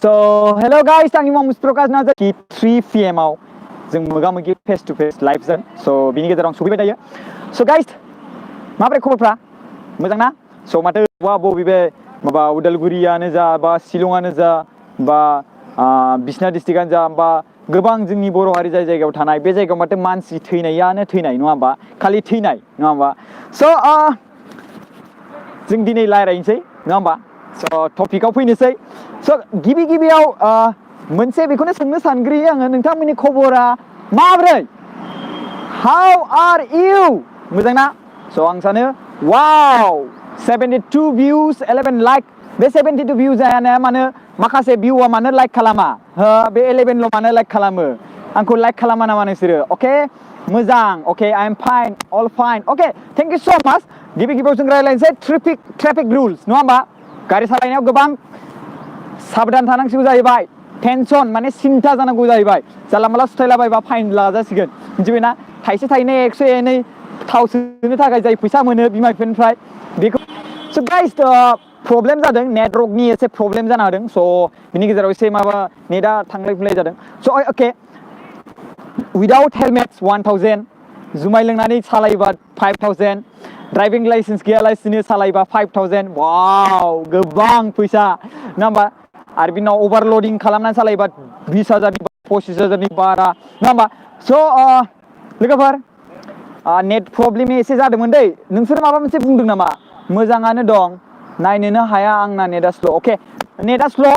So hello guys, आंनि मुङा Prakash Narzary 3 PM आव जों मोगा-मोगि फेस टु फेस लाइभ जों सो बिनि गेजेराव आं सफैबाय थायो। सो गाइस माबोरै खबरफ्रा मोजां ना? सो माथो बबे माबा उदालगुरियानो जा बा शिलंआनो जा बा बिसनाथ डिस्ट्रिक्टआनो जा बा गोबां जोंनि बर' हारि जाय जायगायाव थानाय बे जायगायाव माथो मानसि थैनायानो थैनाय नङा होमबा? खालि थैनाय नङा होमबा? सो जों दिनै रायज्लायनोसै नङा होमबा? सो टपिकआव फैनोसै। सो गिबियाव मोनसे बेखौनो सोंनो सानग्रोयो आङो, नोंथांमोननि खबरा माब्रै? How are you? मोजां ना? सो आं सानो वाव 72 भिउस 11 लाइक। बे 72 भिउस जायाना मानो माखासे भिउआ मानो लाइक खालामा? बे 11ल' मानो लाइक खालामो? आंखौ लाइक खालामा नामा नोंसोरो? अके मोजां, okay I am fine, all fine, okay thank you so' much. गिबियाव जों रायज्लायनोसै ट्रेफिक रुल्स नङा होमबा? गारि सालायनायाव गोबां साबधान थानांसिगौ जाहैबाय। टेनसन माने सिन्था जानांगौ जाहैबाय। जानला मानला सुथायलाबायबा फाइन लाजासिगोन मिथिबायना? थाइसे थाइनै एक्स' एनै थाव सोनो थाखाय जाय फैसा मोनो बिमा बिफानिफ्राय बेखौ। स' गाइस प्रब्लेम जादों, नेटवर्कनि एसे प्रब्लेम जाना होदों। स' बिनि गेजेराव एसे माबा नेटआ थांलाय फैलाय जादों। स' अके उइदाउट हेलमेट्स 1000, जुमाय लोंनानै सालायोबा 5000, ड्राइभिं लाइसेन्स गैयालासिनो सालायोबा 5000। वाव गोबां फैसा नङा होमबा? आरो बिनाव अभारलडिं खालामनानै सालायोबा 20,000 25,000 बारा नङा होमबा? स' लोगोफोर नेट प्रब्लेम एसे जादोंमोन दै। नोंसोर माबा मोनसे बुंदों नामा? मोजाङानो दं, नायनोनो हाया आंना नेटआ स्ल'। अके नेटआ स्ल'।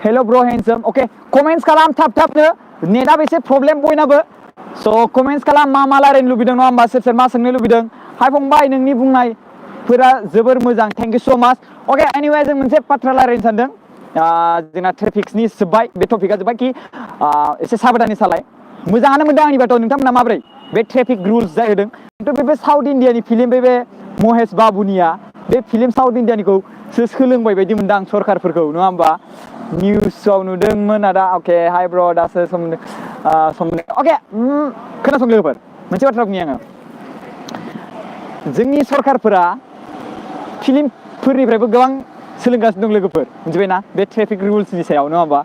हेल' ब्र' हेन्डसाम। अके कमेन्ट्स खालाम थाब-थाबनो, नेटआबो एसे प्रब्लेम बयनाबो। स' कमेन्ट्स खालाम मा रायलायनो लुबैदों नङा होमबा? सोर मा सोंनो लुबैदों। हाय फंबाय नोंनि बुंनायफोरा जोबोर मोजां, थेंक इउ स' माच। अके एनिवे जों मोनसे बाथ्रा रायलायनो सानदों। जोंना ट्रेफिक्सनि जोब्बाय, बे टपिकआ जोब्बाय कि एसे साबधानै सालाय। मोजाङानो मोनदों आंनिबाथ'। नोंथांमोना माब्रै बे ट्रेफिक रुल्स जाय होदों? खिन्थु बे साउथ इण्डियानि फिल्म बे महेश बाबुनिया, बे फिल्म साउथ इण्डियानिखौसो सोलोंबाय बायदि मोनदों आं सरखारफोरखौ नङा होमबा? निउसाव नुदोंमोन आदा। अके हाय ब्र' दासो सम अके खोनासं लोगोफोर, मोनसे बाथ्रा बुंनि आङो। जोंनि सरखारफोरा फिल्मफोरनिफ्रायबो गोबां सोलोंगासिनो दं लोगोफोर मिथिबायना? बे ट्रेफिक रुल्सनि सायाव नङा होमबा?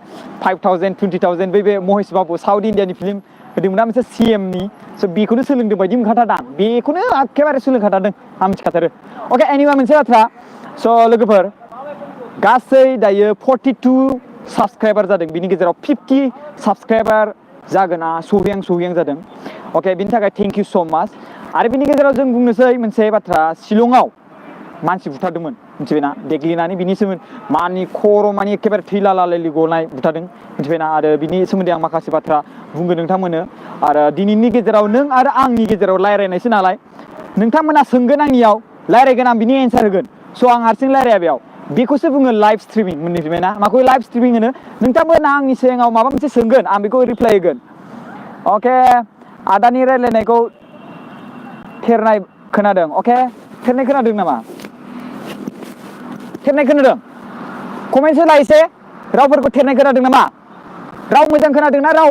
5000 20,000 बे महेश बाबु साउथ इण्डियानि फिल्म होदोंमोनना मोनसे CM नि। स' बेखौनो सोलोंदों बायदि मोनखाथारदां, बेखौनो एखेबारे सोलोंखाथारदों आं मिथिखाथारो। अके एनिवे मोनसे बाथ्रा। स' लोगोफोर गासै दायो 42 साबसक्राइबार जादों, बिनि गेजेराव 50 साबसक्राइबार जागोना सहैहां जादों। अके बिनि थाखाय थेंक इउ स' माच। आरो बिनि गेजेराव जों बुंनोसै मोनसे बाथ्रा। शिलंआव मानसि बुथारदोंमोन मिथिबायना? देग्लिनानै बिनि सोमोन्दै मानि खर' मानि एखेबारे थैलालालि गनाय बुथारदों मिथिबायना? आरो बिनि सोमोन्दै आं माखासे बाथ्रा बुंगोन नोंथांमोननो। आरो दिनैनि गेजेराव नों आरो आंनि गेजेराव रायज्लायनायसो नालाय, नोंथांमोना सोंगोन आंनियाव, रायज्लायगोन आं बिनि एन्सार होगोन। स' आं हारसिं रायज्लाया बेयाव, बेखौसो बुङो लाइभ स्ट्रिमिं मिथिबायना? माखौ लाइभ स्ट्रिमिं होनो? नोंथांमोना आंनि सिगाङाव माबा मोनसे सोंगोन, आं बेखौ रिप्लाय होगोन। अके आदानि रायज्लायनायखौ थेरनाय खोनादों। अके थेरनाय खोनादों नामा? थेरनाय खोनादों? कमेन्ट्स होलाय एसे, रावफोरखौ थेरनाय खोनादों नामा? राव मोजां खोनादोंना? राव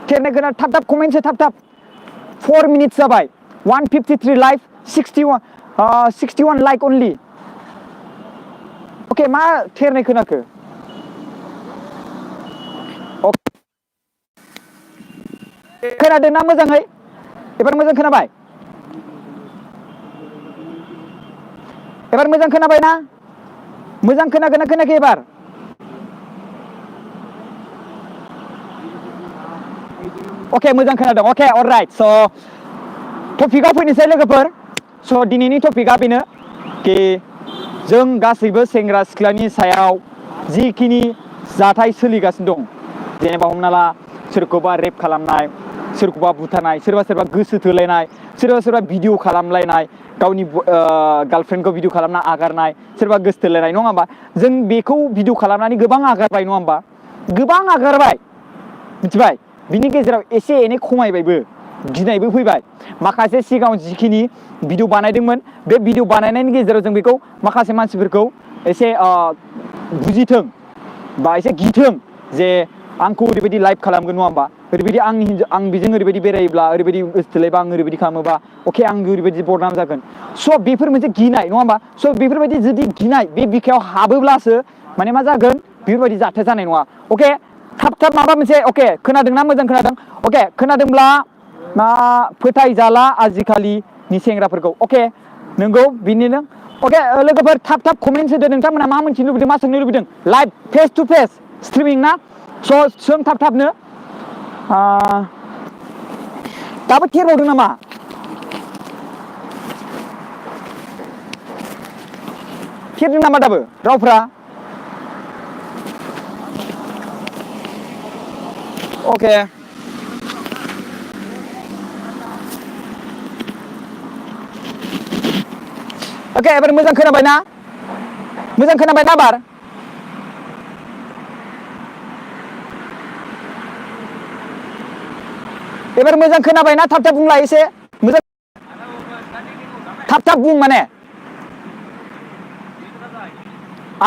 थेरनाय खोनादों? थाब कमेन्ट्स हो, थाब 4 मिनिट्स जाबाय, 153 लाइक, 61 लाइक अनलि। अके मा थेरनाय खोनाखो? खोनादोंना मोजाङै? एबार मोजां खोनाबाय? एबार मोजां खोनाबाय ना? मोजां खोनागोना खोनायाखै एबार? अके मोजां खोनादों। अके अलराइट। स' टपिकआव फैनोसै लोगोफोर। स' दिनैनि टपिकआ बेनो कि जों गासैबो सेंग्रा सिख्लानि सायाव जिखिनि जाथाय सोलिगासिनो दं, जेनेबा हमना ला सोरखौबा रेप खालामनाय, सोरखौबा बुथारनाय, सोरबा गोसो थोलायनाय, सोरबा भिडिअ खालामलायनाय, गावनि गार्लफ्रेन्डखौ भिडिअ खालामना आगारनाय, सोरबा गोसो थोलायनाय नङा होमबा? जों बेखौ भिडिअ खालामनानै गोबां आगारबाय नङा होमबा? गोबां आगारबाय मिथिबाय? बिनि गेजेराव एसे एनै खमायबायबो, गिनायबो फैबाय। माखासे सिगाङाव जिखिनि भिडिअ बानायदोंमोन, बे भिडिअ बानायनायनि गेजेराव जों बेखौ माखासे मानसिफोरखौ एसे बुजिथों बा एसे गिथों जे आंखौ ओरैबायदि लाइभ खालामगोन नङा होमबा? ओरैबायदि आं बेजों ओरैबायदि बेरायोब्ला, ओरैबायदि गोसोथोलायबा, आं ओरैबायदि खालामोबा अके आं ओरैबायदि बदनाम जागोन। स' बेफोर मोनसे गिनाय नङा होमबा? स' बेफोरबायदि जुदि गिनाय बे बिखायाव हाबोब्लासो माने मा जागोन? बेफोरबायदि जाथाय जानाय नङा अके थाब थाब माबा मोनसे अके खोनादोंना मोजां खोनादों अके खोनादोंब्ला फोथायजाला आजिखालिनि सेंग्राफोरखौ अके नंगौ बिनिनो अके लोगोफोर थाब थाब कमेन्ट्स होदो नोंथांमोना मा मोनथिनो लुबैदों मा सोंनो लुबैदों live face to face streaming ना स' सों थाब थाबनो दाबो थेरबावदों नामा थेरदों नामा दाबो रावफ्रा अके ओके एबार मोजां खोनाबाय ना बार एबार मोजां खोनाबाय ना थाब थाब बुंलाय एसे मोजां थाब थाब बुं माने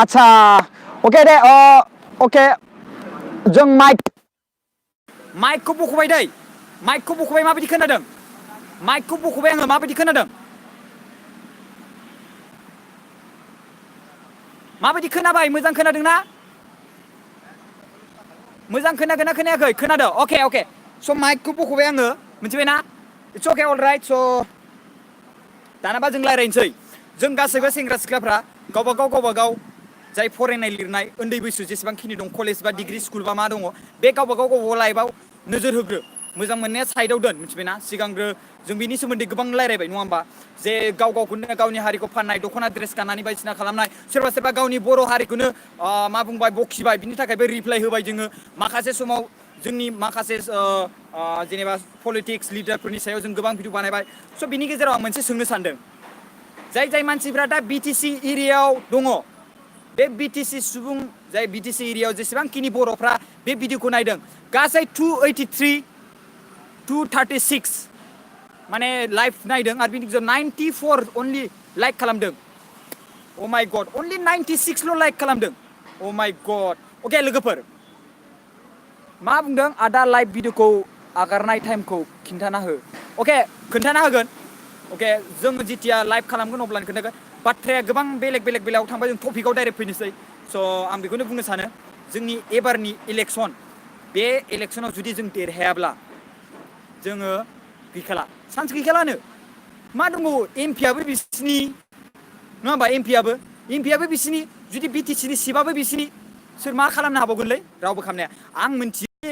आच्छा अके दे अके जों माइकखौ बख'बाय दै माइकखौ बख'बाय माबायदि खोनादों माइकखौ बख'बाय आङो माबायदि खोनादों माबायदि खोनाबाय मोजां खोनादों ना मोजां खोनागोन ना खोनायाखै खोनादों अके अके स' माइकखौ बख'बाय आङो मिथिबाय ना इट्स अके अल राइट स' दानाबा जों रायज्लायनोसै जों गासैबो सेंग्रा सिख्लाफ्रा गावबा गाव जाय फरायनाय लिरनाय उन्दै बैसो जेसेबांखिनि दं कलेज बा डिग्रि स्कुल बा मा दङ बे गावबा गाव लाइफआव नोजोर होग्रो मोजां मोननाया साइडआव दोन मिथिबायना सिगांग्रो जों बिनि सोमोन्दै गोबां रायज्लायबाय नङा होमबा जे गावखौनो गावनि हारिखौ फाननाय दख'ना ड्रेस गाननानै बायदिसिना खालामनाय सोरबा गावनि बर' हारिखौनो मा बुंबाय बखिबाय बिनि थाखायबो रिप्लाइ होबाय जोङो माखासे समाव जोंनि माखासे जेनेबा पलिटिक्स लिडारफोरनि सायाव जों गोबां भिडिअ बानायबाय स' बिनि गेजेराव आं मोनसे सोंनो सानदों जाय मानसिफ्रा दा बिटिसि एरियायाव दङ बे बिटिसि सुबुं जाय बिटिसि एरियायाव जेसेबांखिनि बर'फ्रा बे भिडिअखौ नायदों गासै 283 236 माने लाइभ नायदों आरो बिनि गेजेराव 94 अनलि लाइक खालामदों अ माइ गड अनलि 96ल' लाइक खालामदों अ माइ गड अके लोगोफोर मा बुंदों आदा लाइभ भिडिअखौ आगारनाय टाइमखौ खिन्थाना हो अके खोन्थाना होगोन अके जों जिथिया लाइभ खालामगोन अब्लानो खोन्थागोन बाथ्राया गोबां बेलेग बेलायाव थांबाय जों टपिकआव डाइरेक्ट फैनोसै स' आं बेखौनो बुंनो सानो जोंनि एबारनि इलेक्सन बे इलेक्सनाव जुदि जों देरहायाब्ला जोङो गैखाला चान्स गैखालानो मा दंबावो एमपिआबो बिसिनि नङा होमबा एमपिआबो बिसिनि जुदि बिटिसिनि सिटआबो बिसिनि सोर मा खालामनो हाबावगोनलै रावबो खालामनो हाया आं मिन्थियो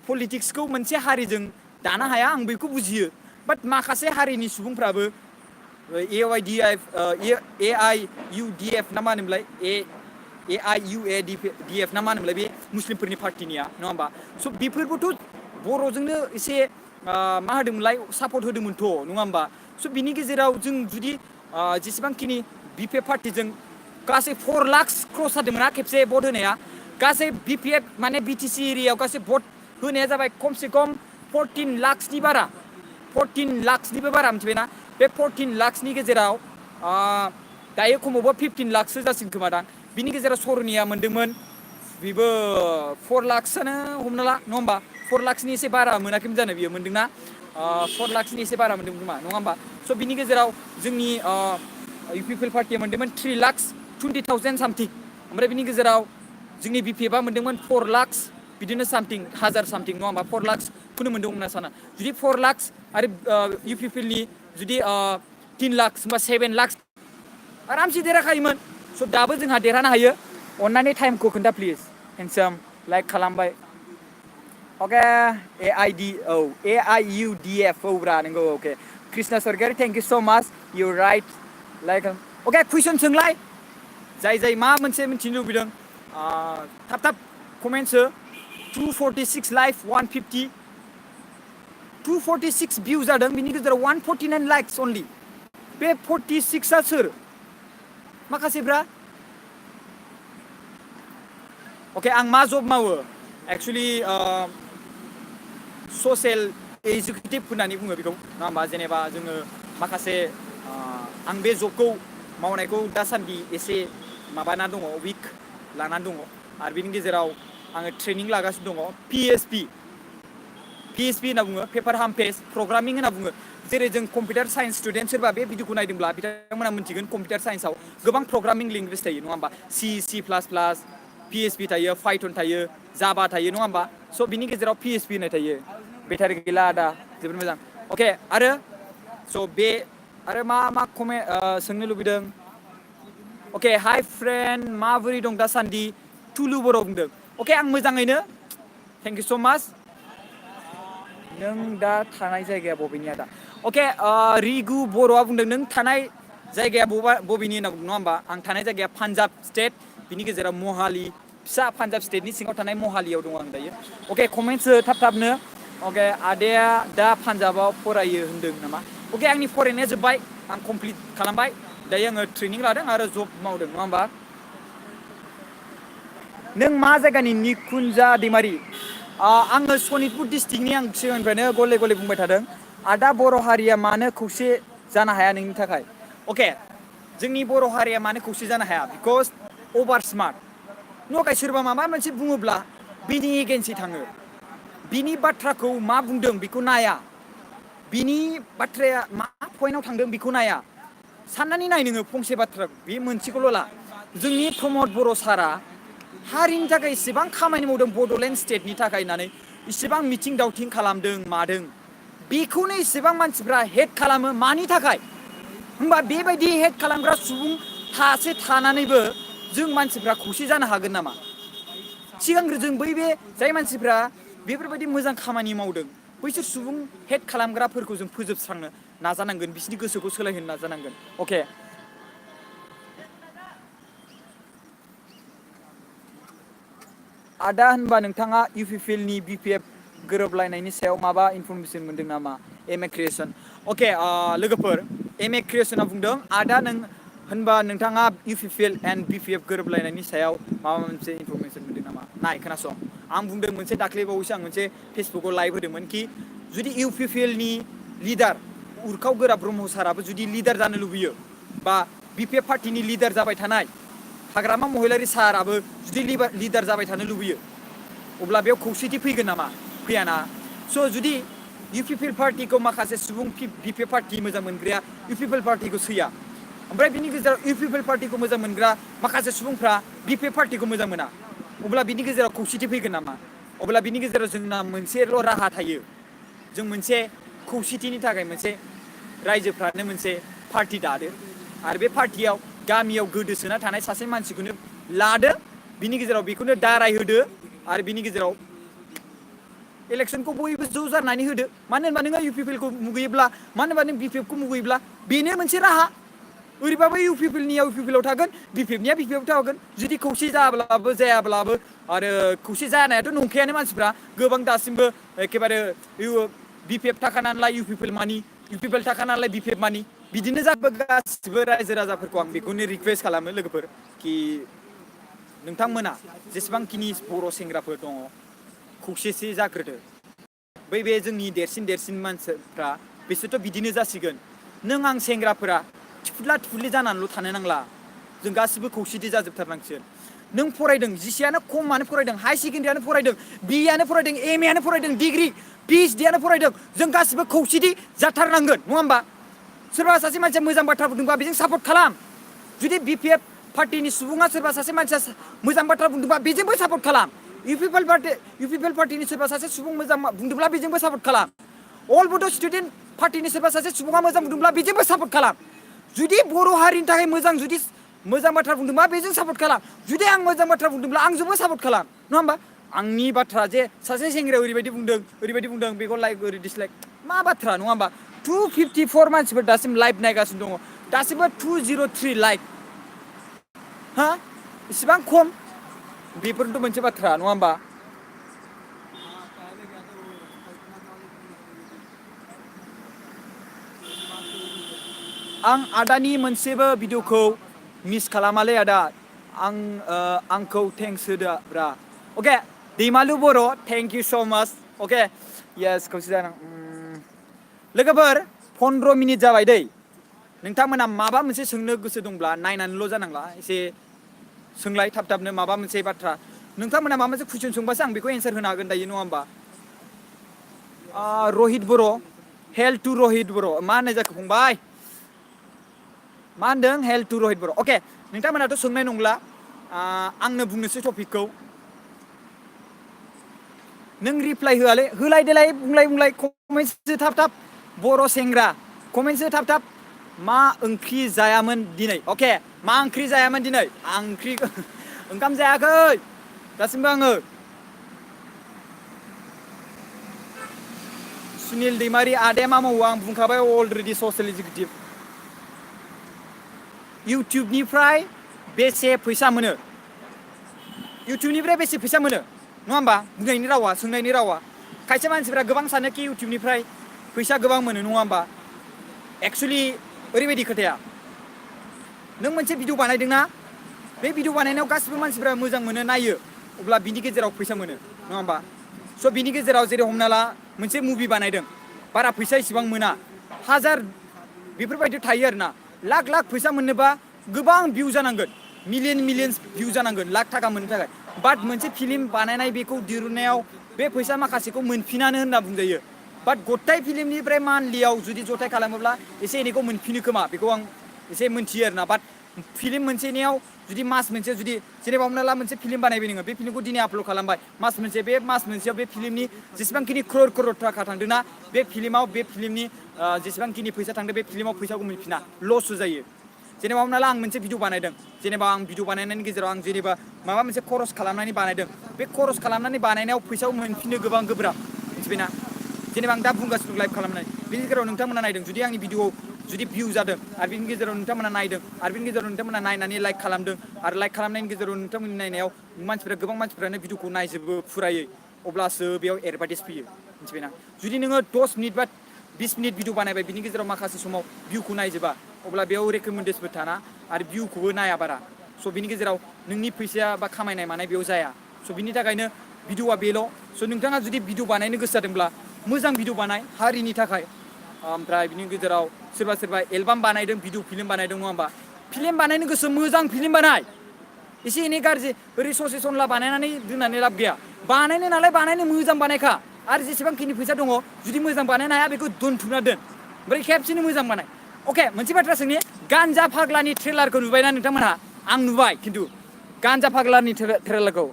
पलिटिक्सखौ मोनसे हारिजों दानो हाया आं बेखौ बुजियो बाट माखासे हारिनि सुबुंफ्राबो AIUDF ना मा होनोमोनलाय AIUADF ना मा होनोमोनलाय बे मुस्लिमफोरनि पार्टिनिया नङा होमबा स' बेफोरबोथ' बर'जोंनो एसे मा होदोंमोनलाय सापर्ट होदोंमोनथ' नङा होमबा स' बिनि गेजेराव जों जुदि जेसेबांखिनि बिपिएफ पार्टिजों गासै 4 लाख क्रस जादोंमोन ना खेबसे भट होनाया गासै बिपिएफ माने बिटिसि एरियायाव गासै भट होनाया जाबाय खमसे खम 14 लाखसनि बारा 14 लाखसनिबो बारा मिथिबायना बे 14 लाखसनि गेजेराव दायो खमावबो 15 लाखसो जासिगोन खोमा दां बिनि गेजेराव सरनिया मोनदोंमोन बेबो 4 लाखसआनो हमना ला नङा होमबा 4 लाखसनि एसे बारा मोनाखैमोन जानो बियो मोनदोंना 4 लाखसनि एसे बारा मोनदोंमोन खोमा नङा होमबा स' बिनि गेजेराव जोंनि इउपिपिएल पार्टिया मोनदोंमोन 3,20,000 सामथिं ओमफ्राय बिनि गेजेराव जोंनि बिपिएफआ मोनदोंमोन 4 लाख बिदिनो सामथिं हाजार सामथिं नङा होमबा 4 लाखखौनो मोनदोंमोन होनना साना जुदि 4 लाख आरो इउपिपिएलनि जुदि 3 लाख होमबा 7 लाख आरामसे देरहाखायोमोन स' दाबो जोंहा देरहानो हायो अन्नानै टाइमखौ खोन्था प्लिज हेन्डसाम लाइक खालामबाय अके AIUDF औ ब्रा नंगौ अके कृष्णा सरगारि थेंक इउ स' माच इउ राइट लाइक अके कुइसन सोंलाय जाय मा मोनसे मिथिनो लुबैदों थाब थाब कमेन्ट्स हो 246 लाइक 150 246 भिउ जादों बिनि गेजेराव 149 लाइक्स अनलि बे 46आ सोर माखासेफ्रा अके आं मा जब मावो एक्सुवेलि ससियेल एजुकेटिभ होननानै बुङो बेखौ नङा होमबा जेनेबा जोङो माखासे आं बे जबखौ मावनायखौ दासान्दि एसे माबाना दङ उइक लानानै दङ आरो बिनि गेजेराव आङो ट्रेनिं लागासिनो दङ PHP होनना बुङो पेपार हाम पेज प्रग्रामिं होनना बुङो जेरै जों कम्पिउटार साइन्स स्टुडेन्ट सोरबा बे भिडिअखौ नायदोंब्ला बिथांमोना मिन्थिगोन कम्पिउटार साइन्सआव गोबां प्रग्रामिं लेंगुवेज थायो नङा होमबा C++ PHP थायो Python थायो Java थायो नङा होमबा स' बिनि गेजेराव PHP होननाय थायो बेटारि गैला आदा जोबोद मोजां अके आरो स' बे आरो मा सोंनो लुबैदों अके हाय फ्रेन्ड माबोरै दं दासान्दि टुलु बर' बुंदों अके आं मोजाङैनो थेंक इउ स' माच नों दा थानाय जायगाया बबेनि आदा अके रिगु बर'आ बुंदों नों थानाय जायगाया बबेनि होनना बुंदों नङा होमबा आं थानाय जायगाया पान्जाब स्टेट बिनि गेजेराव महालि फिसा पान्जाब स्टेटनि सिङाव थानाय महालियाव दं आं दायो अके कमेन्ट्स हो थाब थाबनो अके आदाया दा पान्जाबाव फरायो होनदों नामा अके आंनि फरायनाया जोब्बाय आं कमप्लिट खालामबाय दायो आङो ट्रेनिं लादों आरो जब मावदों नङा होमबा नों मा जायगानि निकुन्जा दैमारि आङो सनितपुर डिस्ट्रिक्टनि आं सिगांनिफ्रायनो गले गले बुंबाय थादों आदा बर' हारिया मानो खौसे जानो हाया नोंनि थाखाय अके जोंनि बर' हारिया मानो खौसे जानो हाया बिकज अभार स्मार्ट न'खाय सोरबा माबा मोनसे बुङोब्ला बिनि एगेन्सै थाङो बिनि बाथ्राखौ मा बुंदों बेखौ नाया बिनि बाथ्राया मा पइन्टआव थांदों बेखौ नाया साननानै नाय नोङो फंसे बाथ्रा बे मोनसेखौल' ला जोंनि प्रमद बर' सारा हारिनि थाखाय इसेबां खामानि मावदों बड'लेण्ड स्टेटनि थाखाय होननानै इसेबां मिथिं दावथिं खालामदों मादों बेखौनो इसेबां मानसिफ्रा हेट खालामो मानि थाखाय होमबा बेबायदि हेट खालामग्रा सुबुं थासे थानानैबो जों मानसिफ्रा खौसे जानो हागोन नामा सिगांग्रो जों बे जाय मानसिफ्रा बेफोरबायदि मोजां खामानि मावदों बैसोर सुबुं हेट खालामग्राफोरखौ जों फोजोबस्रांनो नाजानांगोन बिसोरनि गोसोखौ सोलायहोनो नाजानांगोन अके आदा होनबा नोंथाङा इउपिपिएलनि बिपिएफ गोरोबलायनायनि सायाव माबा इनफरमेसन मोनदों नामा एम ए क्रिएसन अके लोगोफोर एम ए क्रिएसना बुंदों आदा नों होनबा नोंथाङा इउपिपिएल एन्ड बिपिएफ गोरोबलायनायनि सायाव माबा मोनसे इनफरमेसन मोनदों नामा नाय खोनासं आं बुंदों मोनसे दाख्लैबावैसो आं मोनसे फेसबुकाव लाइभ होदोंमोन कि जुदि इउपिपिएलनि लिडार उर्खाव गोरा ब्रह्म साराबो जुदि लिडार जानो लुबैयो बा बिपिएफ पार्टिनि लिडार जाबाय थानाय हाग्रामा महिलारि साराबो जुदि लिडार जाबाय थानो लुबैयो अब्ला बेयाव खौसेथि फैगोन नामा फैयाना स' जुदि इउपिपिएल पार्टिखौ माखासे सुबुं बिपिएफ पार्टि मोजां मोनग्राया इउपिपिएल पार्टिखौ सैया ओमफ्राय बिनि गेजेराव इउपिपिएल पार्टिखौ मोजां मोनग्रा माखासे सुबुंफ्रा बिपिएफ पार्टिखौ मोजां मोना अब्ला बिनि गेजेराव खौसेथि फैगोन नामा अब्ला बिनि गेजेराव जोंना मोनसेल' राहा थायो जों मोनसे खौसेथिनि थाखाय मोनसे रायजोफ्रानो मोनसे पार्टि दादो आरो बे पार्टियाव गामियाव गोदोसोना थानाय सासे मानसिखौनो लादो बिनि गेजेराव बेखौनो दाराय होदो आरो बिनि गेजेराव इलेक्सनखौ बयबो ज' जानानै होदो मानो होनबा नोङो इउपिपिएलखौ मुगैयोब्ला मानो होनबा नों बिपिएफखौ मुगैयोब्ला बेनो मोनसे राहा ओरैबाबो इउपिपिएलनिया इउपिपिएलाव थागोन बिपिएफनिया बिपिएफआव थागोन जुदि खौसे जायाब्लाबो आरो खौसे जानायाथ' नंखायानो मानसिफ्रा गोबां दासिमबो एखेबारे बिपिएफ थाखा नालाय इउपिपिएल मानि इउपिपिएल थाखा नालाय बिपिएफ मानि बिदिनो जाबो गासिबो रायजो राजाफोरखौ आं बेखौनो रिक्वेस्ट खालामो लोगोफोर कि नोंथांमोना जेसेबांखिनि बर' सेंग्राफोर दङ खौसेथि जाग्रोदो बे जोंनि देरसिन मानसिफ्रा बिसोरथ' बिदिनो जासिगोन नों आं सेंग्राफोरा थिफुदला जानानैल' थानो नांला जों गासिबो खौसेथि जाजोबथारनांसिगोन नों फरायदों जिसेयानो खमानो फरायदों हाई सेकेन्डारियानो फरायदों बिएआनो फरायदों एमएआनो फरायदों डिग्रि पिएइचडियानो फरायदों जों गासिबो खौसेथि जाथारनांगोन नङा होमबा सोरबा सासे मानसिया मोजां बाथ्रा बुंदोंबा बेजों सापर्ट खालाम जुदि बिपिएफ पार्टिनि सुबुङा सोरबा सासे मानसिया मोजां बाथ्रा बुंदोंबा बेजोंबो सापर्ट खालाम इउपिपिएल पार्टिनि सोरबा सासे सुबुं मोजां बुंदोंब्ला बेजोंबो सापर्ट खालाम अल बड' स्टुडेन्ट पार्टिनि सोरबा सासे सुबुङा मोजां बुंदोंब्ला बेजोंबो सापर्ट खालाम जुदि बर' हारिनि थाखाय मोजां बाथ्रा बुंदोंबा बेजों सापर्ट खालाम जुदि आं मोजां बाथ्रा बुंदोंब्ला आंजोंबो सापर्ट खालाम नङा होमबा आंनि बाथ्रा जे सासे सेंग्राया ओरैबायदि बुंदों बेखौ लाइक ओरै डिसलाइक मा बाथ्रा नङा होमबा 254 मानसिफोर दासिम लाइभ नायगासिनो दङ दासिमबो 203 लाइक हा इसिबां खम बेफोरथ' मोनसे बाथ्रा नङा होमबा आं आदानि मोनसेबो भिडिअखौ मिस खालामालै आदा आंखौ थेंक्स होदो ब्रा अके दैमालु बर' थेंक इउ स' माच अके येस खौसे जानां लोगोफोर 15 मिनिट जाबाय दै नोंथांमोना माबा मोनसे सोंनो गोसो दंब्ला नायनानैल' जानांला एसे सोंलाय थाब माबा मोनसे बाथ्रा नोंथांमोना माबा मोनसे कुइसन सोंबासो आं बेखौ एन्सार होनो हागोन दायो नङा होमबा रहित बर' हेल्थ टु रहित बर' मा होननाय जाखो फंबाय मा होनदों हेल्थ टु रहित बर' अके नोंथांमोनाथ' सोंनाय नंला आंनो बुंनोसै टपिकखौ नों रिप्लाइ होआलै होलाय देलाय बुंलाय कमेन्टसो थाब बर' सेंग्रा कमेन्टसो थाब मा ओंख्रि जायामोन दिनै अके मा ओंख्रि जायामोन दिनै आं ओंख्रि ओंखाम जायाखै दासिमबो आङो सुनिल दैमारि आदाया मा मावो आं बुंखाबाय अलरेडि ससियेल इक्जिकिउटिभ इउटिउबनिफ्राय बेसे फैसा मोनो इउटिउबनिफ्राय बेसे फैसा मोनो नङा होमबा बुंनायनि रावा सोंनायनि रावा खायसे मानसिफ्रा गोबां सानोखि इउटिउबनिफ्राय फैसा गोबां मोनो नङा होमबा एक्सुवेलि ओरैबायदि खोथाया नों मोनसे भिडिअ बानायदोंना बे भिडिअ बानायनायाव गासिबो मानसिफ्रा मोजां मोनो नायो अब्ला बिनि गेजेराव फैसा मोनो नङा होमबा स' बिनि गेजेराव जेरै हमना ला मोनसे मुभि बानायदों बारा फैसा इसेबां मोना हाजार बेफोरबायदि थायो आरोना लाख फैसा मोननोबा गोबां भिउ जानांगोन मिलियन्स भिउ जानांगोन लाख थाखा मोननो थाखाय बाट मोनसे फिल्म बानायनाय बेखौ दिरुननायाव बे फैसा माखासेखौ मोनफिनानो होनना बुंजायो बाट गथाय फिल्मनिफ्राय मान्थलियाव जुदि जथाय खालामोब्ला एसे एनैखौ मोनफिनो खोमा बेखौ आं एसे मोनथियो आरोना बाट फिल्म मोनसेनियाव जुदि मास मोनसे जुदि जेनेबा हमना ला मोनसे फिल्म बानायबाय नोङो बे फिल्मखौ दिनै आपल'ड खालामबाय मास मोनसेयाव बे फिल्मनि जेसेबांखिनि क्रर थाखा थांदोंना बे फिल्मनि जेसेबांखिनि फैसा थांदों बे फिल्माव फैसाखौ मोनफिना लससो जायो जेनेबा हमना ला आं मोनसे भिडिअ बानायदों जेनेबा आं भिडिअ बानायनायनि गेजेराव आं जेनेबा माबा मोनसे खरस खालामनानै बानायदों बे खरस खालामनानै बानायनायाव फैसाखौ मोनफिननो गोबां गोब्राब मिथिबायना जेनेबा आं दा बुंगासिनो लाइभ खालामनाय बिनि गेजेराव नोंथांमोना नायदों जुदि आंनि भिडिअ जुदि भिउ जादों आरो बिनि गेजेराव नोंथांमोना नायदों आरो बिनि गेजेराव नोंथांमोना नायनानै लाइक खालामदों आरो लाइक खालामनायनि गेजेराव नोंथांमोननि नायनायाव गोबां मानसिफ्रानो भिडिअखौ नायजोबो फुरायै अब्लासो बेयाव एडभार्टाइज फैयो मिथिबायना जुदि नोङो 10 मिनिट बा 20 मिनिट भिडिअ बानायबाय बिनि गेजेराव माखासे समाव भिउखौ नायजोबा अब्ला बेयाव रेकमेन्डेसनबो थाना आरो भिउखौबो नाया बारा स' बिनि गेजेराव नोंनि फैसाया बा खामायनाय मानाय बेयाव जाया स' बिनि थाखायनो भिडिअआ बेल' स' नोंथाङा जुदि भिडिअ बानायनो गोसो जादोंब्ला मोजां भिडिअ बानाय हारिनि थाखाय ओमफ्राय बिनि गेजेराव सोरबा एलबाम बानायदों भिडिअ फिल्म बानायदों नङा होमबा फिल्म बानायनो गोसो मोजां फिल्म बानाय एसे एनै गाज्रि ओरै ससे सनला बानायनानै दोननानै लाब गैया बानायनो नालाय बानायनो मोजां बानायखा आरो जेसेबांखिनि फैसा दङ जुदि मोजां बानायनो हाया बेखौ दोनथुमना दोन ओमफ्राय खेबसेनो मोजां बानाय अके मोनसे बाथ्रा सोंनि गानजा फाग्लानि ट्रेलारखौ नुबायना नोंथांमोनहा आं नुबाय खिन्थु गानजा फाग्लानि ट्रेलारखौ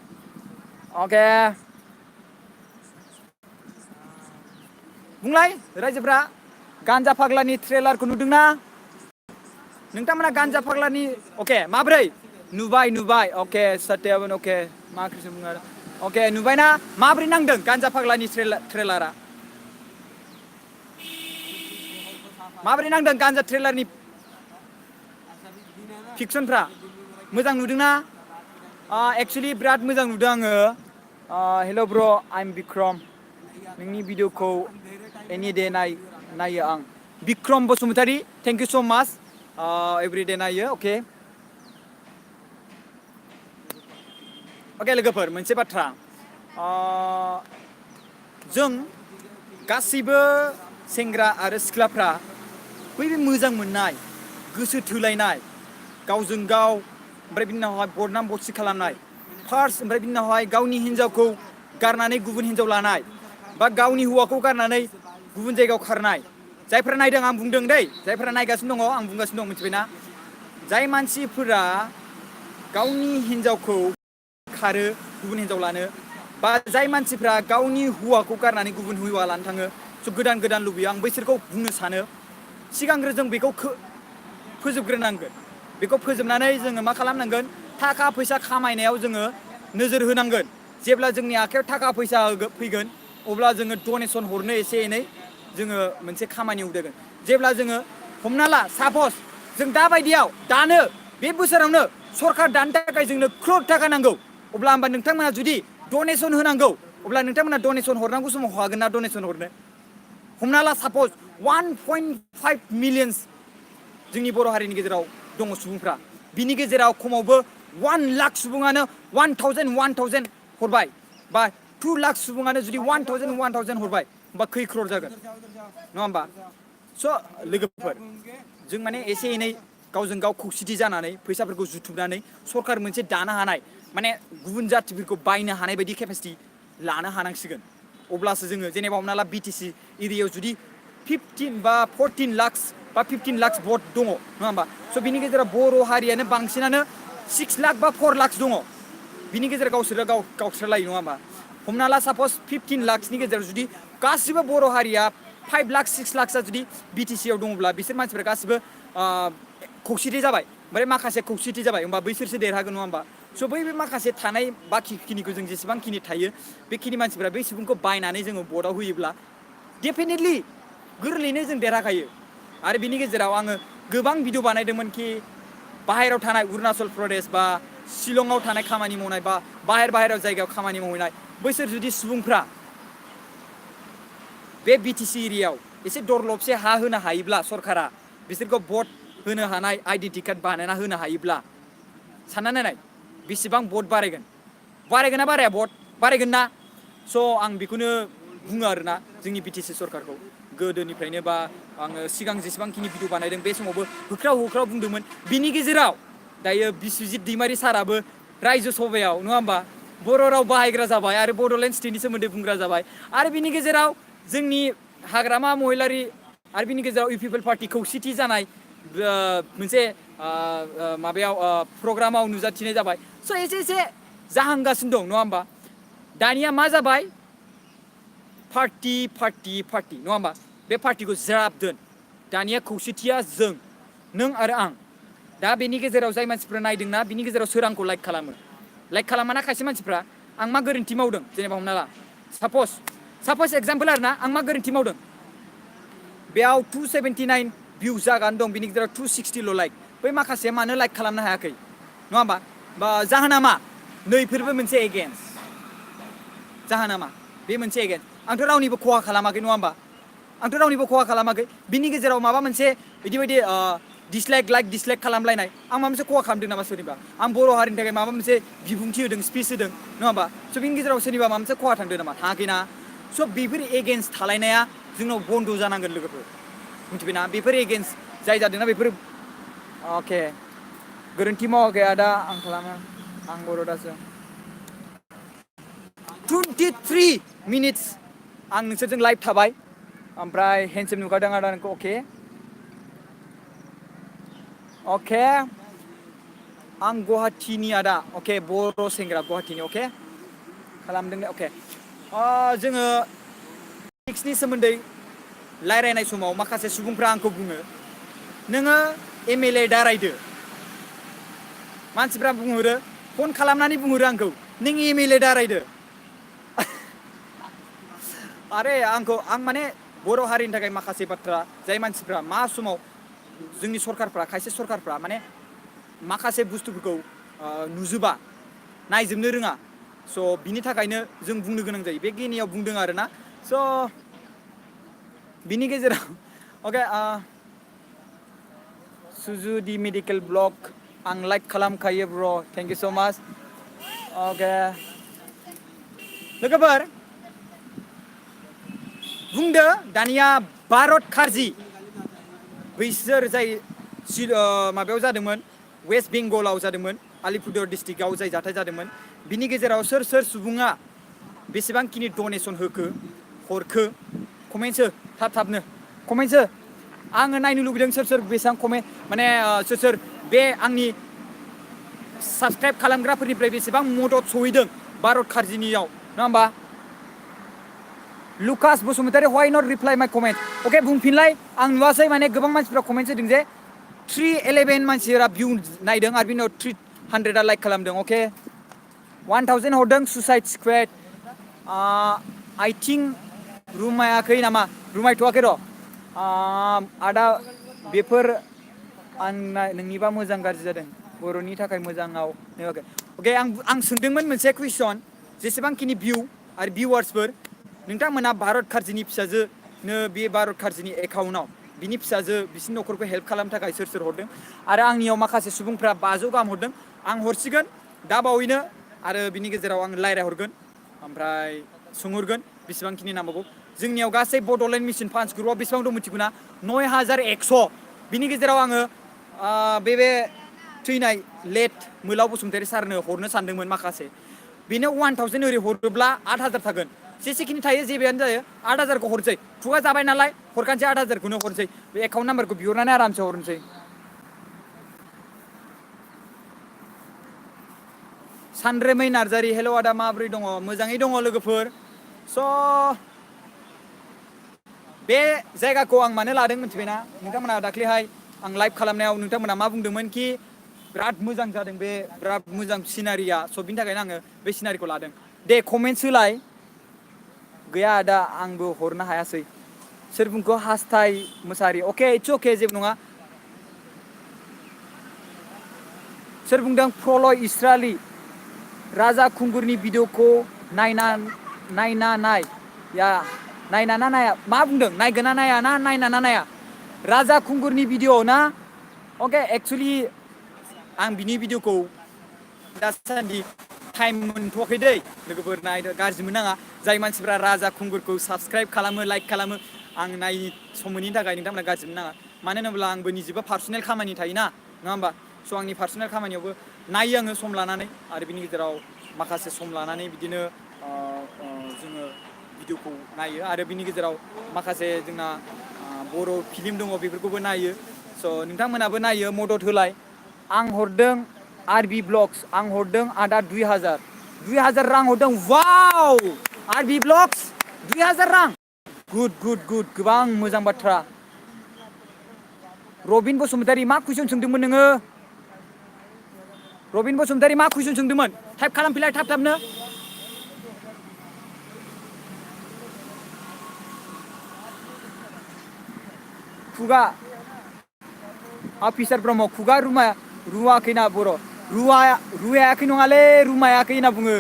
अके बुंलाय रायजोफ्रा गानजा फाग्लानि ट्रेलारखौ नुदोंना नोंथांमोना गानजा फाग्लानि अके माब्रै नुबाय अके सत्यावन अके मा ओंख्रिसो बुङो आरो अके नुबायना माब्रै नांदों गानजा फाग्लानि ट्रेलारा माब्रै नांदों गानजा ट्रेलारनि फिक्सनफ्रा मोजां नुदोंना एक्सुवेलि बिराद मोजां नुदों आङो हेल' ब्र' आइ एम बिक्रम नोंनि भिडिअखौ एनि डे नायो आं Bikram Basumatary thank you so' माच एभ्रिडे नायो अके लोगोफोर मोनसे बाथ्रा जों गासैबो सेंग्रा आरो सिख्लाफ्रा बै मोजां मोननाय गोसो थोलायनाय गावजों गाव ओमफ्राय बिनि उनावहाय बदनाम बदसि खालामनाय फार्स्ट ओमफ्राय बिनि उनावहाय गावनि हिन्जावखौ गारनानै गुबुन हिन्जाव लानाय बा गावनि हौवाखौ गारनानै गुबुन जायगायाव खारनाय जायफ्रा नायदों आं बुंदों दै जायफ्रा नायगासिनो दङ आं बुंगासिनो दं मिथिबायना जाय मानसिफोरा गावनि हिन्जावखौ खारो गुबुन हिन्जाव लानो बा जाय मानसिफ्रा गावनि हौवाखौ गारनानै गुबुन हौवा लानो थाङो स' गोदान लुबैयो आं बैसोरखौ बुंनो सानो सिगांग्रो जों बेखौ फोजोबग्रोनांगोन बेखौ फोजोबनानै जोङो मा खालामनांगोन थाखा फैसा खामायनायाव जोङो नोजोर होनांगोन जेब्ला जोंनि आखायाव थाखा फैसा फैगोन अब्ला जोङो डनेसन हरनो एसे एनै जोङो मोनसे खामानियाव देगोन जेब्ला जोङो हमना ला सापस जों दानो बे बोसोरावनो सरकार दानो थाखाय जोंनो क्रर थाखा नांगौ अब्ला होमबा नोंथांमोना जुदि डनेसन होनांगौ अब्ला नोंथांमोना डनेसन हरनांगौ समाव हागोन ना डनेसन हरनो हमना ला सापस 1.5 मिलियन जोंनि बर' हारिनि गेजेराव दङ सुबुंफ्रा बिनि गेजेराव खमावबो 1 लाख सुबुङानो 1000 हरबाय बा 2 लाख सुबुङानो जुदि 1000 हरबाय होमबा खै क्रर जागोन नङा होमबा स' लोगोफोर जों माने एसे एनै गावजों गाव खौसेथि जानानै फैसाफोरखौ जुथुमनानै सरकार मोनसे दानो हानाय माने गुबुन जाथिफोरखौ बायनो हानाय बायदि केपासिटि लानो हानांसिगोन अब्लासो जोङो जेनेबा हमना ला बिटिसि एरियायाव जुदि 15 बा 14 लाख बा 15 लाख भट दङ नङा होमबा स' बिनि गेजेराव बर' हारियानो बांसिनानो 6 लाख बा 4 लाख दङ बिनि गेजेराव गावसोरो गावस्रालायो नङा होमबा हमना ला साप'ज 15 लाखनि गेजेराव जुदि गासिबो बर' हारिया 5 लाख 6 लाखसा जुदि BTC आव दङब्ला बिसोर मानसिफोरा गासिबो खौसेथि जाबाय ओमफ्राय माखासे खौसेथि जाबाय होमबा बैसोरसो देरहागोन नङा होमबा स' बै माखासे थानाय बाखिखिनिखौ जों जेसेबांखिनि थायो बेखिनि मानसिफोरा बै सुबुंखौ बायनानै जोङो भटआव होयोब्ला डेफिनेटलि गोरलैयैनो जों देरहाखायो आरो बिनि गेजेराव आङो गोबां भिडिअ बानायदोंमोन कि बाहेरायाव थानाय अरुणाचल प्रदेश बा शिलंआव थानाय खामानि मावनाय बा बाहेरायाव जायगायाव खामानि मावहैनाय बैसोर जुदि सुबुंफ्रा बे BTC एरियायाव एसे दरलबसे हा होनो हायोब्ला सरकारा बिसोरखौ भट होनो हानाय आइडेन्टि कार्ड बानायना होनो हायोब्ला सानना नायनाय बेसेबां भट बारायगोन ना बाराया भट बारायगोन ना स' आं बेखौनो बुङो आरोना जोंनि BTC सरकारखौ गोदोनिफ्रायनो बा आङो सिगां जेसेबांखिनि भिडिअ बानायदों बे समावबो होख्राव बुंदोंमोन बिनि गेजेराव दायो बिस्वजित दैमारि साराबो रायजो सभायाव नङा होमबा बर' राव बाहायग्रा जाबाय आरो बड'लेण्ड स्टेटनि सोमोन्दै बुंग्रा जाबाय आरो बिनि गेजेराव जोंनि हाग्रामा महिलारि आरो बिनि गेजेराव इउ पिपल पार्टि खौसेथि जानाय मोनसे माबायाव प्रग्रामाव नुजाथिनाय जाबाय स' एसे जाहांगासिनो दं नङा होमबा दानिया मा जाबाय पार्टि नङा होमबा बे पार्टिखौ ज्राब दोन दानिया खौसेथिया जों नों आरो आं दा बेनि गेजेराव जाय मानसिफ्रा नायदोंना बिनि गेजेराव सोर आंखौ लाइक खालामा ना खायसे मानसिफ्रा आं मा गोरोन्थि मावदों जेनेबा हमना ला साप'ज एग्जाम्पल आरोना आं मा गोरोन्थि मावदों बेयाव 279 भिउस जागानो दं बिनि गेजेराव 260ल' लाइक बै माखासे मानो लाइक खालामनो हायाखै नङा होमबा बा जाहोना मा नैफोरबो मोनसे एगेन्स्ट जाहोना मा बे मोनसे एगेन्स्ट आंथ' रावनिबो खहा खालामाखै नङा होमबा बिनि गेजेराव माबा मोनसे बिदि डिसलाइक खालामलायनाय आं माबा मोनसे खहा खालामदों नामा सोरनिबा आं बर' हारिनि थाखाय माबा मोनसे बिबुंथि होदों स्पिच होदों नङा होमबा स' बिनि गेजेराव सोरनिबा माबा मोनसे खहा थांदों नामा थाङाखैना स' बेफोर एगेन्स्ट थालायनाया जोंनाव बन्द' जानांगोन लोगोफोर मिथिबायना बेफोर एगेन्स्ट जाय जादोंना बेफोर अके गोरोन्थि मावाखै आदा आं खालामो आं बर'दासो 23 मिनिट्स आं नोंसोरजों लाइभ थाबाय ओमफ्राय हेन्डसेम नुखादों आदा नोंखौ अके आं गुवाहाटीनि आदा अके बर' सेंग्रा गुवाहाटीनि अके खालामदों दे अके जोङो पलिटिक्सनि सोमोन्दै रायज्लायनाय समाव माखासे सुबुंफ्रा आंखौ बुङो नोङो MLA दारायदो मानसिफ्रा बुंहरो फन खालामनानै बुंहरो आंखौ नों MLA दारायदो आरे आं माने बर' हारिनि थाखाय माखासे बाथ्रा जाय मानसिफ्रा मा समाव जोंनि सरकारफ्रा खायसे सरकारफ्रा माने माखासे बुस्थुफोरखौ नुजोबा नायजोबनो रोङा स' बिनि थाखायनो जों बुंनो गोनां जायो बे गेनियाव बुंदों आरोना स' बिनि गेजेराव अके सुजुदि मेडिकेल ब्लग आं लाइक खालामखायो ब्र' थेंक इउ स' माच अके लोगोफोर बुंदो दानिया भारत खारजि बैसोर जाय माबायाव जादोंमोन वेस्ट बेंगलाव जादोंमोन आलिपुरदुवार डिस्ट्रिक्टआव जाय जाथाय जादोंमोन बिनि गेजेराव सोर सुबुङा बेसेबांखिनि डनेसन हरखो कमेन्ट्स हो थाबनो कमेन्ट्स हो आङो नायनो लुबैदों सोर बेसेबां कमेन्ट माने सोर बे आंनि साबसक्राइब खालामग्राफोरनिफ्राय बेसेबां मदद सहैदों भारत खारजिनियाव नङा होमबा लुकास बसुमतारी व्हाइ नट रिप्लाइ माइ कमेन्ट अके बुंफिनलाय आं नुवासै माने गोबां मानसिफ्रा कमेन्ट्स होदों जे 311 मानसिफोरा भिउ नायदों आरो बिनि उनाव 300 लाइक खालामदों अके 1000 हरदों सुसाइड स्क्वेड आइ थिंक रुमायाखै नामा रुमायथ'वाखै र' आदा बेफोर नोंनिबा मोजां गाज्रि जादों बर'नि थाखाय मोजाङाव अके आं सोंदोंमोन मोनसे कुइसन जेसेबांखिनि भिउ आरो भिउवार्सफोर नोंथांमोना भारत खारजिनि फिसाजोनो बे भारत खारजिनि एकाउन्टआव बिनि फिसाजो बिसिनि न'खरखौ हेल्प खालामनो थाखाय सोर हरदों आरो आंनियाव माखासे सुबुंफ्रा 500 गाहाम हरदों आं हरसिगोन दा बावैनो आरो बिनि गेजेराव आं रायज्लायहरगोन ओमफ्राय सोंहरगोन बेसेबांखिनि नांबावगौ जोंनियाव गासै बड'लेण्ड मिसन फान्स ग्रुपआव बेसेबां दं मिथिगौ ना 9100 बिनि गेजेराव आङो बे थैनाय लेट मोलाव बसुमतारी सारनो हरनो सानदोंमोन माखासे बेनो 1000 ओरै हरोब्ला 8000 थागोन जेसेखिनि थायो जेबेयानो जायो 8000खौ हरसै खुगा जाबाय नालाय हरखानसै 8000खौनो हरसै बे एकाउन्ट नाम्बारखौ बिहरनानै आरामसे हरनोसै सानरेमै नार्जारि हेल' आदा माब्रै दङ मोजाङै दङ लोगोफोर स' बे जायगाखौ आं मानो लादों मिथिबायना नोंथांमोना दाख्लैहाय आं लाइभ खालामनायाव नोंथांमोना मा बुंदोंमोन कि बिराद मोजां जादों बे बिराद मोजां सिनारिया स' बिनि थाखायनो आङो बे सिनारिखौ लादों दे कमेन्ट्स होलाय गैया आदा आंबो हरनो हायासै सोर बुंखो हास्थाय मोसाहारि अके इट्स अके जेबो नङा सोर बुंदों प्रलय इसरालि राजा खुंगुरनि भिडिअखौ नायना नाय या नायना ना नाया मा बुंदों नायगोन ना नाया ना नायना ना नाया राजा खुंगुरनि भिडिअ ना अके एक्सुवेलि आं बिनि भिडिअखौ दासान्दि टाइम मोनथ'वाखै दै लोगोफोर नायनो गाज्रि मोननाङा जाय मानसिफ्रा राजा खुंगुरखौ साबस्क्राइब खालामो लाइक खालामो आं नायनो सम मोनैनि थाखाय नोंथांमोना गाज्रि मोननाङा मानो होनोब्ला आंबो निजेबो पार्सनेल खामानि थायोना नङा होमबा स' आंनि पार्सनेल खामानियावबो नायो आङो सम लानानै आरो बिनि गेजेराव माखासे सम लानानै बिदिनो जोङो भिडिअखौ नायो आरो बिनि गेजेराव माखासे जोंना बर' फिल्म दङ बेफोरखौबो नायो स' नोंथांमोनाबो नायो मदद होलाय आं हरदों आरबि ब्लग्स आं हरदों आदा 2000 रां हरदों वाव आरबि ब्लग्स 2000 रां गुड गुड गुड गोबां मोजां बाथ्रा रबिन बसुमतारी मा कुइसन सोंदोंमोन नोङो रबिन बसुमतारी मा कुइसन सोंदोंमोन टाइप खालामफिनलाय थाब थाबनो खुगा अफिसार ब्रह्म खुगा रुवाखैना बर' रुवायाखै नङालै रुमायाखै होनना बुङो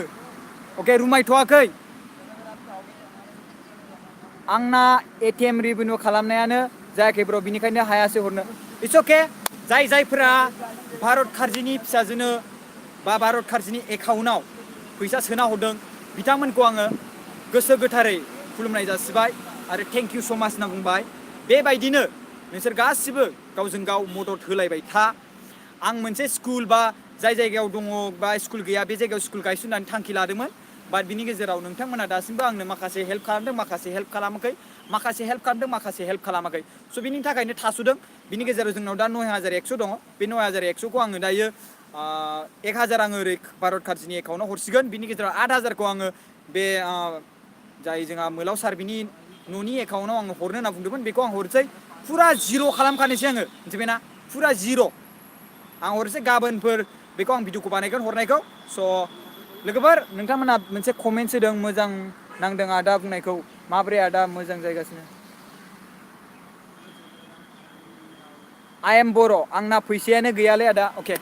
अके रुमायथ'वाखै आंना एटिएम रिभिनिउ खालामनायानो जायाखै ब्र' बिनिखायनो हायासै हरनो इट्स अके जायफोरा भारत खारजिनि फिसाजोनो बा भारत खारजिनि एकाउन्टआव फैसा सोना हरदों बिथांमोनखौ आङो गोसो गोथारै खुलुमनाय जासिबाय आरो थेंक इउ स' माच होनना बुंबाय बेबायदिनो नोंसोर गासिबो गावजों गाव मदद होलायबाय था आं मोनसे स्कुल बा जाय जायगायाव दङ बा स्कुल गैया बे जायगायाव स्कुल गायसननानै थांखि लादोंमोन बाट बिनि गेजेराव नोंथांमोना दासिमबो आंनो माखासे हेल्प खालामदों माखासे हेल्प खालामाखै माखासे हेल्प खालामाखै स' बिनि थाखायनो थास'दों बिनि गेजेराव जोंनाव दा 9100 दङ बे 9100खौ आङो दायो 1000 आङो ओरै भारत खारजिनि एकाउन्टआव हरसिगोन बिनि गेजेराव 8000खौ आङो बे जाय जोंहा मोलाव सार बिनि न'नि एकाउन्टआव आङो हरनो होनना बुंदोंमोन बेखौ आं हरसै फुरा जिर' खालामखानोसै आङो मिथिबायना फुरा जिर' आं हरसै गाबोनफोर बेखौ आं भिडिअखौ बानायगोन हरनायखौ स' लोगोफोर नोंथांमोना मोनसे कमेन्ट्स होदों मोजां नांदों आदा बुंनायखौ माब्रै आदा मोजां जायगासिनो आइ एम बर' आंना फैसायानो गैयालै आदा अके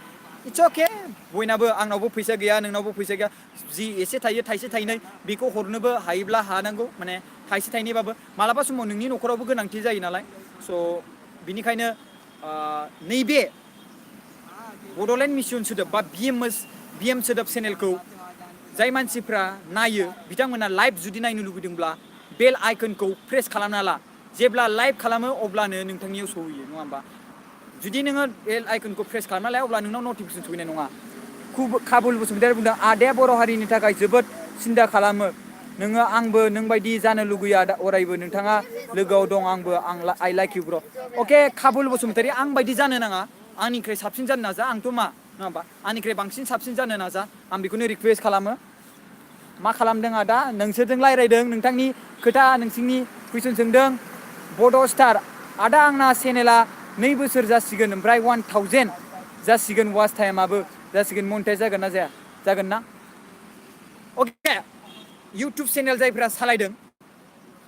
इट्स अके बयनाबो आंनावबो फैसा गैया नोंनावबो फैसा गैया जि एसे थायो थाइसे थाइनै बेखौ हरनोबो हायोब्ला हानांगौ माने थाइसे थाइनैबाबो मालाबा समाव नोंनि न'खरावबो गोनांथि जायो नालाय स' बिनिखायनो नैबे बड'लेण्ड मिसन सोदोब बा बिएम सोदोब चेनेलखौ जाय मानसिफ्रा नायो बिथांमोना लाइभ जुदि नायनो लुबैदोंब्ला बेल आइकनखौ प्रेस खालामना ला जेब्ला लाइभ खालामो अब्लानो नोंथांनियाव सहैयो नङा होमबा जुदि नोङो बेल आइकनखौ प्रेस खालामना लाया अब्ला नोंनाव नटिफिकेसन सहैनाय नङा काबुल बसुमतारी बुंदों आदाया बर' हारिनि थाखाय जोबोद सिन्था खालामो नोङो आंबो नोंबायदि जानो लुगैयो आदा अरायबो नोंथाङा लोगोआव दं आंबो आइ लाइक इउ ब्र' अके काबुल बसुमतारी आं बायदि जानो नाङा आंनिख्रुइ साबसिन जानो नाजा आंथ' मा नङा होमबा आंनिख्रुइ बांसिन साबसिन जानो नाजा आं बेखौनो रिकुवेस्ट खालामो मा खालामदों आदा नोंसोरजों रायज्लायदों नोंथांनि खोथा नोंसिनि कुइसन सोंदों बड' स्टार आदा आंना चेनेला 2 बोसोर जासिगोन ओमफ्राय 1000 जासिगोन वाच टाइमाबो जासिगोन मनिटाइज जागोन ना जाया जागोन ना अके इउटुब चेनेल जायफ्रा सालायदों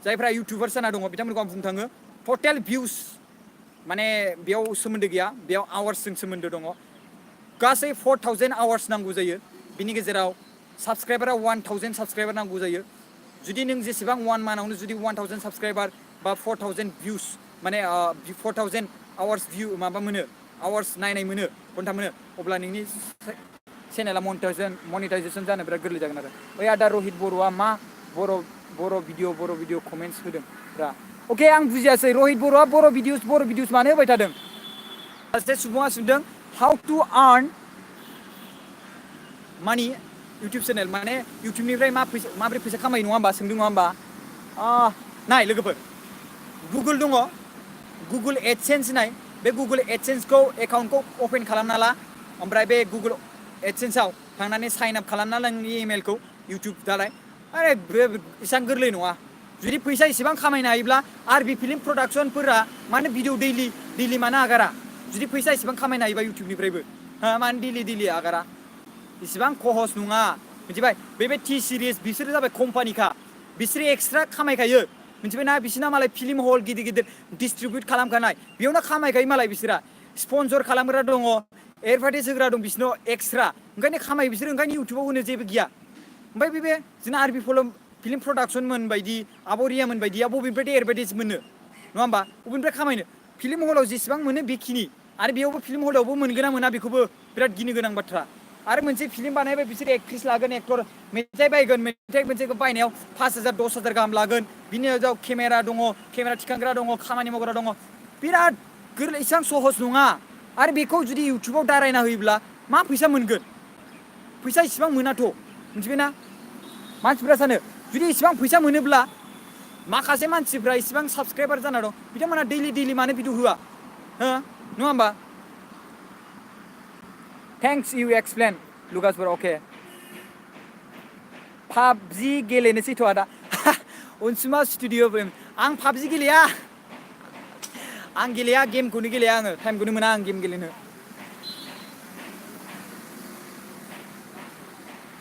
जायफ्रा इउटुबार जाना दङ बिथांमोनखौ आं बुंनो थाङो टटेल भिउस माने बेयाव सोमोन्दो गैया बेयाव आवार्सजों सोमोन्दो दङ गासै 4000 आवार्स नांगौ जायो बिनि गेजेराव साबसक्राइबारा 1000 साबसक्राइबार नांगौ जायो जुदि नों जेसेबां 1 मान्थआवनो जुदि 1000 साबसक्राइबार बा 4000 भिउस माने 4000 आवार्स भिउ माबा मोनो आवार्स नायनाय मोनो घन्टा मोनो अब्ला नोंनि चेनेला मनिटाइजेसन जानो बिराद गोरलै जागोन आरो ओइ आदा रहित बर'आ मा बर' भिडिअ कमेन्ट्स होदों रा अके आं बुजियासै रहित बर'आ बर' भिडिअस मानो होबाय थादों सासे सुबुङा सोंदों हाउ टु आर्न मानि इउटुब चेनेल माने इउटुबनिफ्राय माबोरै फैसा खामायो नङा होमबा सोंदों नङा होमबा नाय लोगोफोर गुगोल दङ गुगोल एडसेन्स नाय बे गुगोल एडसेन्सखौ एकाउन्टखौ अपेन खालामना ला ओमफ्राय बे गुगोल एडसेन्सआव थांनानै साइन आप खालामना नोंनि इमेलखौ इउटिउब दालाय आरे एसेबां गोरलै नङा जुदि फैसा इसेबां खामायनो हायोब्ला आरो बे फिल्म प्रडाक्सनफोरा मानो भिडिअ दैलि मानो आगारा जुदि फैसा इसेबां खामायनो हायोबा इउटिउबनिफ्रायबो मानो दैलि आगारा इसेबां खहस नङा मिथिबाय बे टि सिरिज बिसोरो जाबाय कम्पानिखा बिसोरो एक्सट्रा खामायखायो मिथिबायना बिसोरना मालाय फिल्म हल गिदिर गिदिर डिस्ट्रिबिउट खालामखानाय बेयावनो खामायखायो मालाय बिसोरा स्पन्सर खालामग्रा दङ एडभार्टाइज होग्रा दं बिसोरनाव एक्सट्रा ओंखायनो खामायो बिसोर ओंखायनो इउटिउबाव होनो जेबो गैया ओमफ्राय बे जोंना आरबि फिल्म प्रडाक्सनमोन बायदि आब' रियामोन बायदिया बबेनिफ्राय एडभार्टाइज मोनो नङा होमबा बबेनिफ्राय खामायनो फिल्म हलाव जेसेबां मोनो बेखिनि आरो बेयावबो फिल्म हलावबो मोनगोन ना मोना बेखौबो बिराद गिनो गोनां बाथ्रा आरो मोनसे फिल्म बानायबाय बिसोर एक्ट्रिस लागोन एक्टर मेथाइ बायगोन मेथाइ मोनसेखौ बायनायाव 5,000 10,000 गाहाम लागोन बिनि उनाव केमेरा दङ केमेरा थिखांग्रा दङ खामानि मावग्रा दङ बिराद गोरलै एसेबां सहस नङा आरो बेखौ जुदि इउटिउबाव दारायना होयोब्ला मा फैसा मोनगोन फैसा इसेबां मोनाथ' मिथिबायना मानसिफ्रा सानो जुदि इसेबां फैसा मोनोब्ला माखासे मानसिफ्रा इसेबां साबसक्राइबार जाना दं बिथांमोना दैलि मानो भिडिअ होआ हो नङा होमबा थेंक्स इउ एक्सप्लेन लुकासफोर अके पाबजि गेलेनोसैथ' आदा अनसुमा स्टुडिअ आं पाबजि गेलेया आं गेलेया गेमखौनो गेलेया आङो टाइमखौनो मोना आं गेम गेलेनो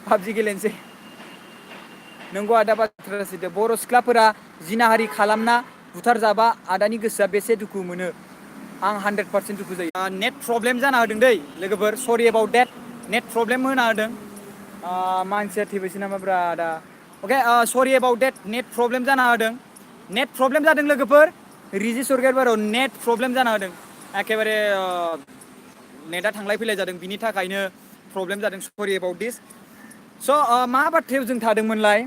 पाबजि गेलेनोसै नंगौ आदा बाथ्रा सैथो बर' सिख्लाफोरा जिनाहारि खालामना बुथारजाबा आदानि गोसोआ बेसे दुखु मोनो आं 100% दुखु जायो नेट प्रब्लेम जाना होदों दै लोगोफोर सरि एबाउट डेट नेट प्रब्लेम होना होदों मानसिया थैबायसो नामा ब्रा आदा अके सरि एबाउट डेट नेट प्रब्लेम जाना होदों नेट प्रब्लेम जादों लोगोफोर रिजि सरगेटबाराव नेट प्रब्लेम जाना होदों एखेबारे नेटआ थांलाय फैलाय जादों बिनि थाखायनो प्रब्लेम जादों सरि एबाउट दिस स' मा बाथ्रायाव जों थादोंमोनलाय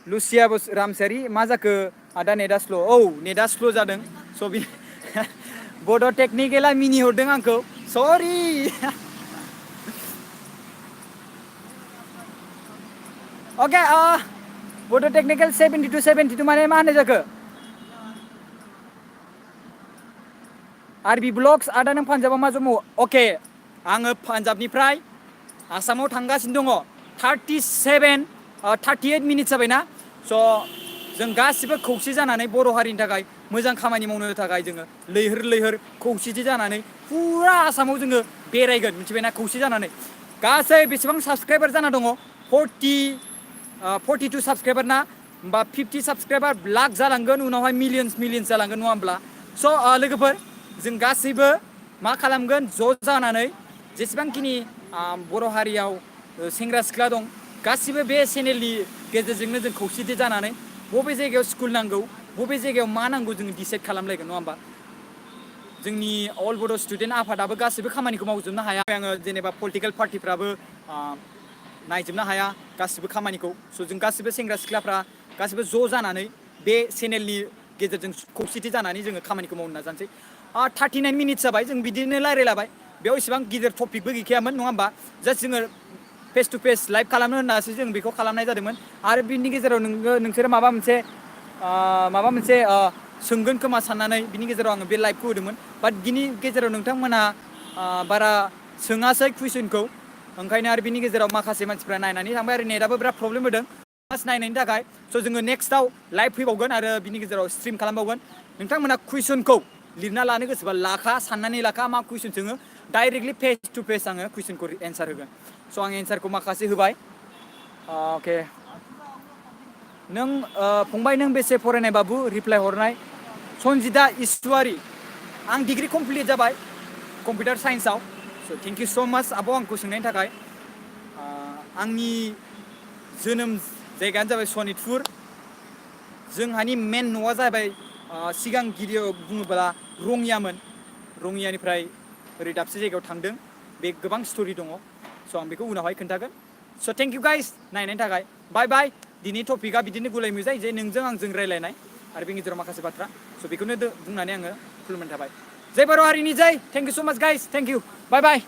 लुसिया रामसारि मा जाखो आदा नेटआ स्ल' औ नेटआ स्ल' जादों स' बि बड' टेकनिकेला मिनिहरदों आंखौ सरि अके बड' टेकनिकेल 72 माने मा होननाय जाखो आरबि ब्लग्स आदा नों पान्जाबाव मा जब मावो अके आङो पान्जाबनिफ्राय आसामाव थांगासिनो दङ 38 मिनिट्स जाबायना स' जों गासिबो खौसे जानानै बर' हारिनि थाखाय मोजां खामानि मावनो थाखाय जोङो लैहोर खौसेथि जानानै फुरा आसामाव जोङो बेरायगोन मिथिबायना खौसे जानानै गासै बेसेबां साबसक्राइबार जाना दङ 42 साबसक्राइबार ना होमबा 50 साबसक्राइबार लाख जालांगोन उनावहाय मिलियन्स जालांगोन नङा होमब्ला स' लोगोफोर जों गासैबो मा खालामगोन ज' जानानै जेसेबांखिनि बर' हारियाव सेंग्रा सिख्ला दं गासिबो बे चेनेलनि गेजेरजोंनो जों खौसेथि जानानै बबे जायगायाव स्कुल नांगौ बबे जायगायाव मा नांगौ जों डिसाइड खालामलायगोन नङा होमबा जोंनि अल बड' स्टुडेन्ट आफादाबो गासिबो खामानिखौ मावजोबनो हाया आङो जेनेबा पलिटिकेल पार्टिफ्राबो नायजोबनो हाया गासिबो खामानिखौ स' जों गासिबो सेंग्रा सिख्लाफ्रा गासिबो ज' जानानै बे चेनेलनि गेजेरजों खौसेथि जानानै जोङो खामानिखौ मावनो नाजानोसै 39 मिनिट्स जाबाय जों बिदिनो रायलायलाबाय बेयाव इसेबां गिदिर टपिकबो गैखायामोन नङा होमबा जास्ट जोङो फेस टु फेस लाइभ खालामनो होननासो जों बेखौ खालामनाय जादोंमोन आरो बिनि गेजेराव नोंसोरो माबा मोनसे सोंगोन खोमा साननानै बिनि गेजेराव आङो बे लाइभखौ होदोंमोन बाट बिनि गेजेराव नोंथांमोनहा बारा सोङासै कुइसनखौ ओंखायनो आरो बिनि गेजेराव माखासे मानसिफ्रा नायनानै थांबाय आरो नेटआबो बिराद प्रब्लेम होदों क्लास नायनायनि थाखाय स' जोङो नेक्स्टआव लाइभ फैबावगोन आरो बिनि गेजेराव स्ट्रिम खालामबावगोन नोंथांमोना कुइसनखौ लिरना लानो गोसोबा साननानै लाखा मा कुइसन सोङो डाइरेक्टलि फेस टु फेस आङो कुइसनखौ एन्सार होगोन स' आं एन्सारखौ माखासे होबाय अके नों फंबाय नों बेसे फरायनाय बाबु रिप्लाइ हरनाय सन्जिता इसुवारि आं डिग्रि कमप्लिट जाबाय कम्पिउटार साइन्सआव स' थेंक इउ स' माच आब' आंखौ सोंनायनि थाखाय आंनि जोनोम जायगायानो जाबाय सनितपुर जोंहानि मेन न'आ जाबाय सिगां गिबियाव बुङोब्ला रङियानिफ्राय ओरै दाबसे जायगायाव थांदों बे गोबां स्ट'रि दङ स' आं बेखौ उनावहाय खोन्थागोन स' थेंक इउ गाइस नायनायनि थाखाय बाय दिनै टपिकआ बिदिनो गुलाय मुजाय जे नोंजों आंजों रायलायनाय आरो बेनि गेजेराव माखासे बाथ्रा स' बेखौनो बुंनानै आङो खुलुमनाय थाबाय जय बर' हारिनि जय थेंक इउ स' माच गाइस थेंक इउ बाय